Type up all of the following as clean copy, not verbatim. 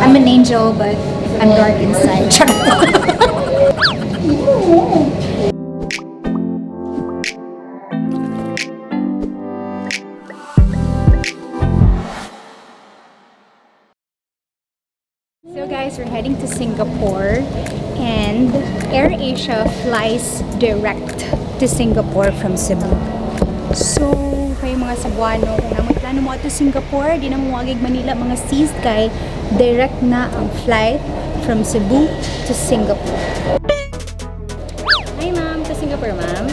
I'm an angel, but I'm dark inside. Charot. So guys, we're heading to Singapore and AirAsia flies direct to Singapore from Cebu. So, kayo mga Cebuano, kung naa moy plano mo to Singapore, di na mo moagig Manila mga sis kay direct na ang flight from Cebu to Singapore. Hi ma'am, to Singapore, ma'am.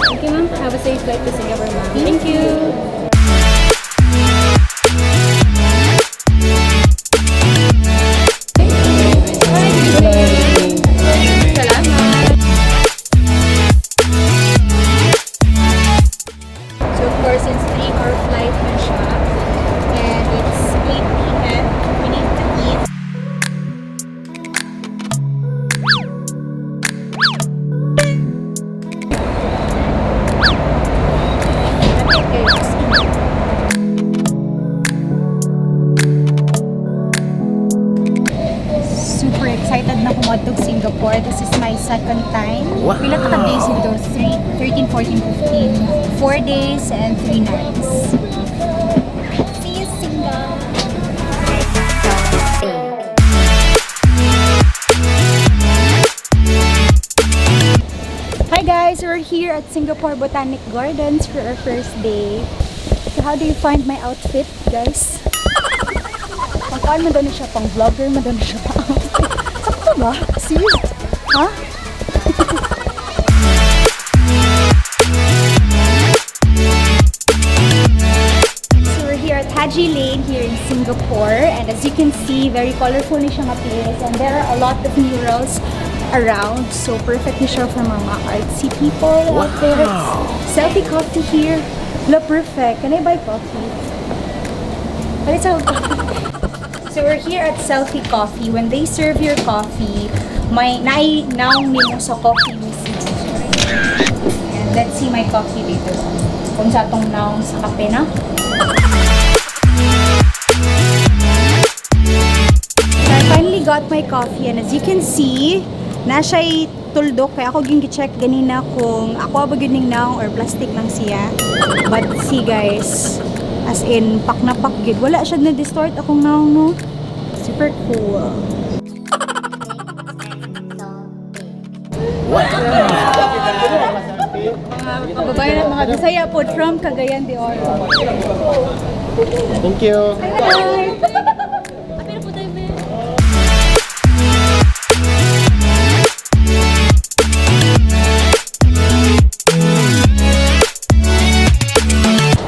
Thank you, ma'am. Have a safe flight to Singapore, ma'am. Thank you. Salamat. So of course, it's 3-hour flight na siya and it's 8 p.m. We need to eat. Okay, let's eat. Super excited na kumadtog Singapore. This is my second time. Wow. Pila ka days dito? 3, 13, 14, 15. 4 days and 3 nights. See you, Singapore! Hi guys! We're here at Singapore Botanic Gardens for our first day. So how do you find my outfit, guys? Pang kuan man daw ni siya, pang vlogger man daw ni siya pa outfit. Sakto ba? See? Ha? So we're here at Haji Lane here in Singapore, and as you can see, very colorful ni siya nga place and there are a lot of murals around. So perfect ni siya for mga artsy people out there. Selfie coffee here. La perfect. Can I buy coffee? Palit sa coffee. So we're here at Selfie Coffee. When they serve your coffee, may naay naong nimo sa coffee mismo. And let's see my coffee later on. Kung sa atong naong sa kape na. So I finally got my coffee and as you can see, na siya'y tuldok. Kaya ako yung check ganina kung ako ba gyud ning naong or plastic lang siya. But see guys, as in, pak na pak gyud. Wala siya na-distort akong naong, no? Super cool. Mga kababayan at mga Bisaya po from Cagayan de Oro. Thank you. Hi!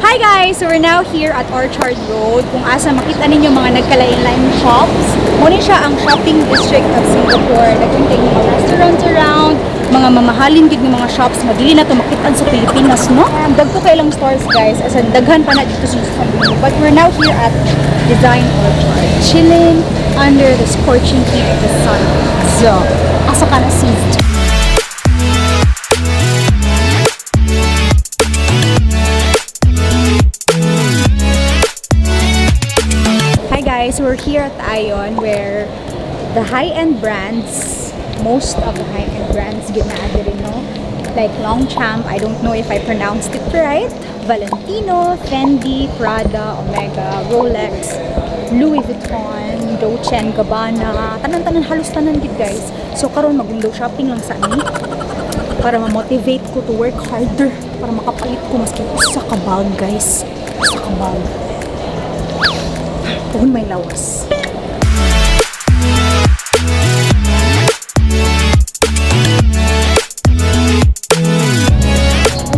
Hi guys! So we're now here at Orchard Road kung asa makita ninyo mga nagkalain-lain shops. Muna siya ang shopping district of Singapore. Daghan kay mga restaurants around, mga mamahalin gid nga mga shops nga dili na to makitaan sa Pilipinas, no? Dagko kay lang stores guys, as in daghan pa na dito sa Cebu. But we're now here at Design Orchard, chilling under the scorching heat of the sun. So, asa ka na seized? Hi guys, we're here at Ion where the high-end brands, most of the high-end brands gina diri, no? Like Longchamp, I don't know if I pronounced it right. Valentino, Fendi, Prada, Omega, Rolex, Louis Vuitton, Dolce and Gabbana. Tanan-tanan, halos tanan gid guys. So karon mag-window shopping lang sa ani para ma-motivate ko to work harder para makapalit ko maski usa ka bag guys. Usa ka bag. Pohon may lawas.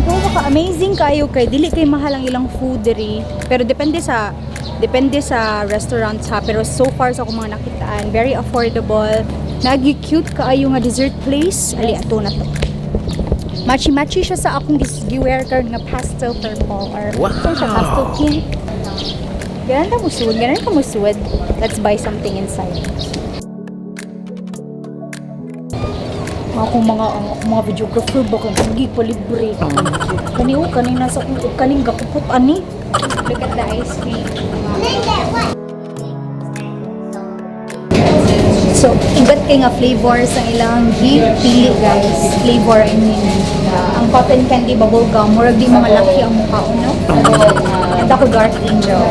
Ang ka amazing kayo kay dili kay mahal ang ilang food diri. Pero depende sa restaurants ha, pero so far sa akong mga nakitaan, very affordable. Nagi cute kaayo nga dessert place. Ali ato na to. Matchy-matchy siya sa akong gi-wear karon nga pastel purple or Wow. siya pastel pink. Ganun ka musuod, ganun ka musuod. Let's buy something inside. Ako mga ang akong mga videographer ba kung hindi pa libre. Kani o kani nasa kaning gakupot ani. Look at the ice cream. So, iba't kay nga flavors ang ilang pili, guys. Flavor, I mean. Ang cotton candy bubble gum, murag di mga laki ang mukha, no? And ako, dark angel.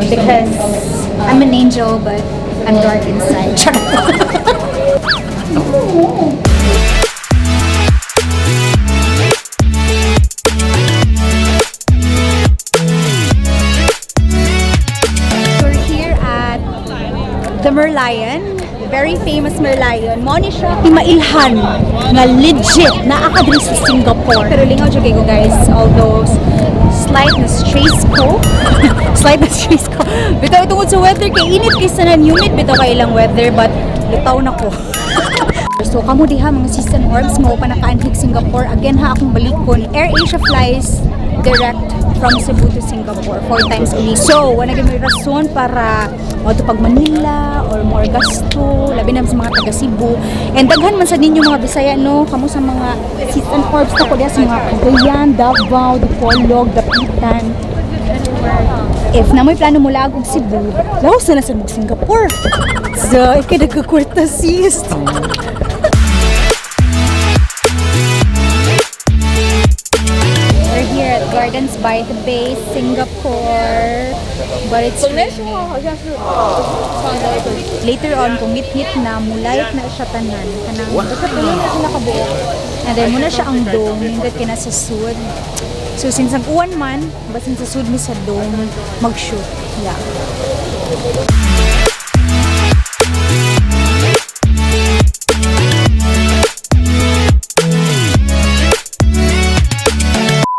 Because I'm an angel, but I'm dark inside. Charot. We're here at the Merlion, very famous Merlion. Mo ni siya timailhan nga legit naa ka diri sa Singapore. Pero lingaw jud kay ko, guys, although slight na stress ko. Slight na stress ko. Bitaw tungod sa weather kay init kay sa humid bitaw kay ilang weather, but lutaw na ko. So kamo diha, mga sis and orbs mo pa nakaanhig Singapore, again ha, akong balikon. Air Asia flies direct from Cebu to Singapore four times a week. So, wala gyud may rason para mo pag Manila or more gasto, labi na sa mga taga Cebu. And daghan man sa ninyo mga Bisaya, no, kamo sa mga sis and orbs ko diha sa mga Cagayan, Davao, Dipolog, Dapitan. If na may plano mo og Cebu, laos na na sa mong Singapore. So, ikay nagkakwarta, sis. We're here at Gardens by the Bay, Singapore. But it's later on, kung ngit-ngit na, mulayt na siya tanan. Kanang, basta tulo na sila kabuok. And then muna siya ang dome, nindot kina sa sud. So since ang uwan man, basin sa sud mi sa dome, mag-shoot. Yeah.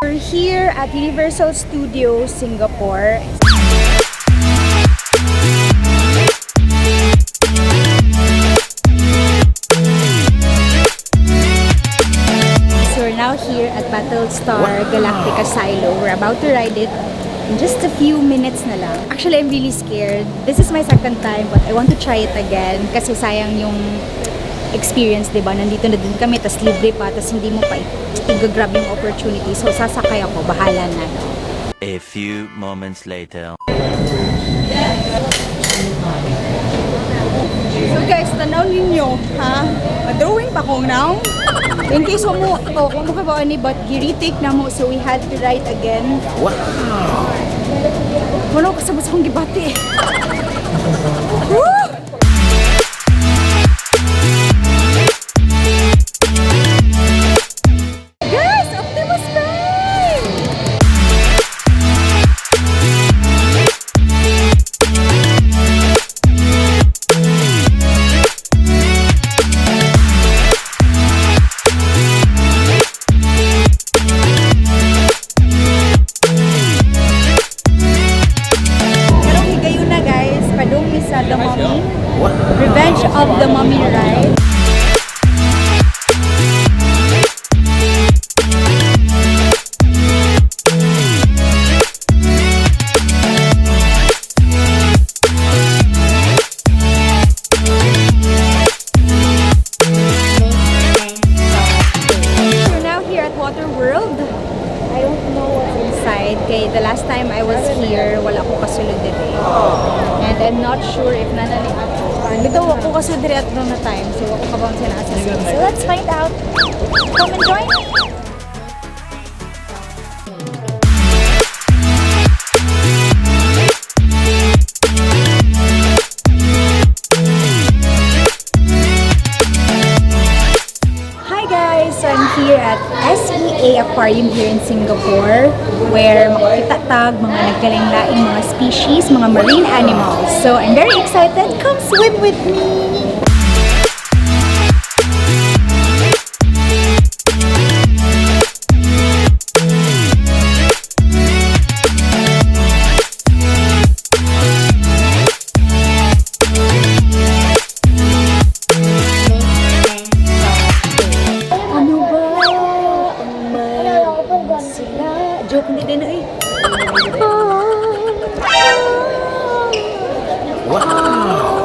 We're here at Universal Studios Singapore. So we're now here at Battlestar Galactica Silo. We're about to ride it in just a few minutes na lang. Actually, I'm really scared. This is my second time, but I want to try it again kasi sayang yung experience, di ba? Nandito na din kami, tas libre pa, tas hindi mo pa i-grab yung opportunity. So, sasakay ako. Bahala na. No? A few moments later. So guys, tanaw ninyo, ha? Ma-drawing pa ko now. In case mo to, kung mo ka ni, but gi-retake na mo, so we had to write again. Wow! Wala ko kasabot sa akong gibati. Woo! Guys, Optimus Prime! Karong higayon na, guys, padung mi sa The Mummy. Revenge of the Mummy ride. We're now here at Water World. I don't know what's inside. Kay the last time I was here, wala ko kasulod diri. And I'm not sure if nanani ato. Bitaw ako kasulod diri at na time. So ako kabang sila sa. So let's find out. Come and join me. Hi guys! So I'm here at SEA Aquarium here in Singapore, where makakita tag mga nagkalaing-laing mga species, mga marine animals. So I'm very excited. Come swim with me! Ano ba ang meron sila? Joke, hindi din eh. Wow!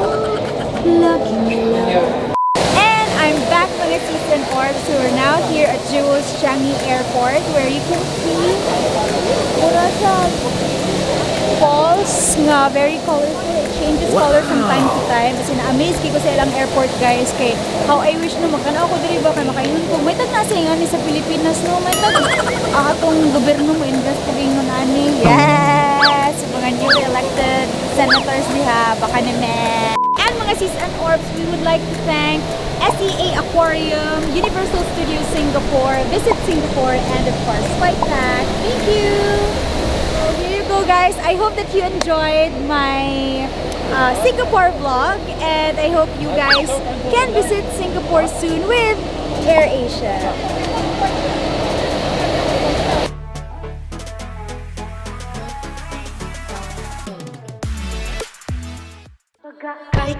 Lucky love. And I'm back, mga sis and orbs. So we're now here at Jewel's Changi Airport, where you can see mura siya falls. Lights nga very colorful. It changes color from time to time. Kasi na-amaze ko sa ilang airport, guys, kay how I wish no magkana ako diri ba kay makaingon ko. May tag nasa nga ni sa Pilipinas, no. May tag ang atong gobyerno mo invest pag ingon ani. Yes! Mga newly elected senators diha, baka naman. And mga sis and orbs, we would like to thank SEA Aquarium, Universal Studios Singapore, Visit Singapore, and of course, Flight Pack. Thank you! So here you go, guys. I hope that you enjoyed my Singapore vlog, and I hope you guys can visit Singapore soon with AirAsia. Kay